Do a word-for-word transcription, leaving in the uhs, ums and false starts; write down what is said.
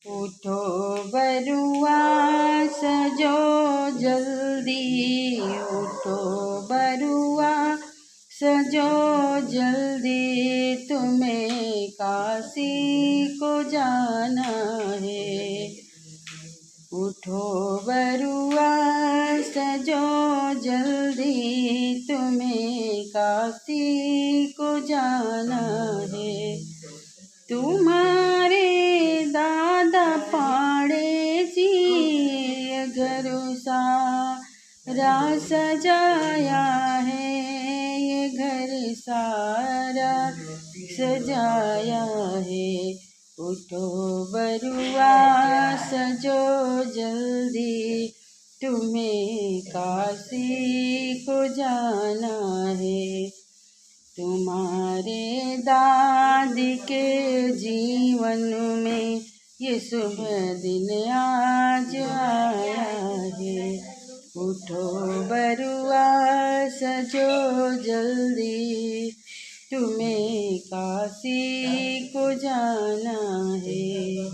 उठो बरुआ सजो जल्दी, उठो बरुआ सजो जल्दी, तुम्हें काशी को जाना है। उठो बरुआ सजो जल्दी, तुम्हें काशी को जाना है। तुम्हारे दादा पाड़े जी ये घर सारा सजाया है, ये घर सारा सजाया है। उठो बरुआ सजो जल्दी, तुम्हें काशी को जाना है। तुम्हारे दादी के जीवन में ये शुभ दिन आज आया है। उठो बरुआ सजो जल्दी, तुम्हें काशी को जाना है।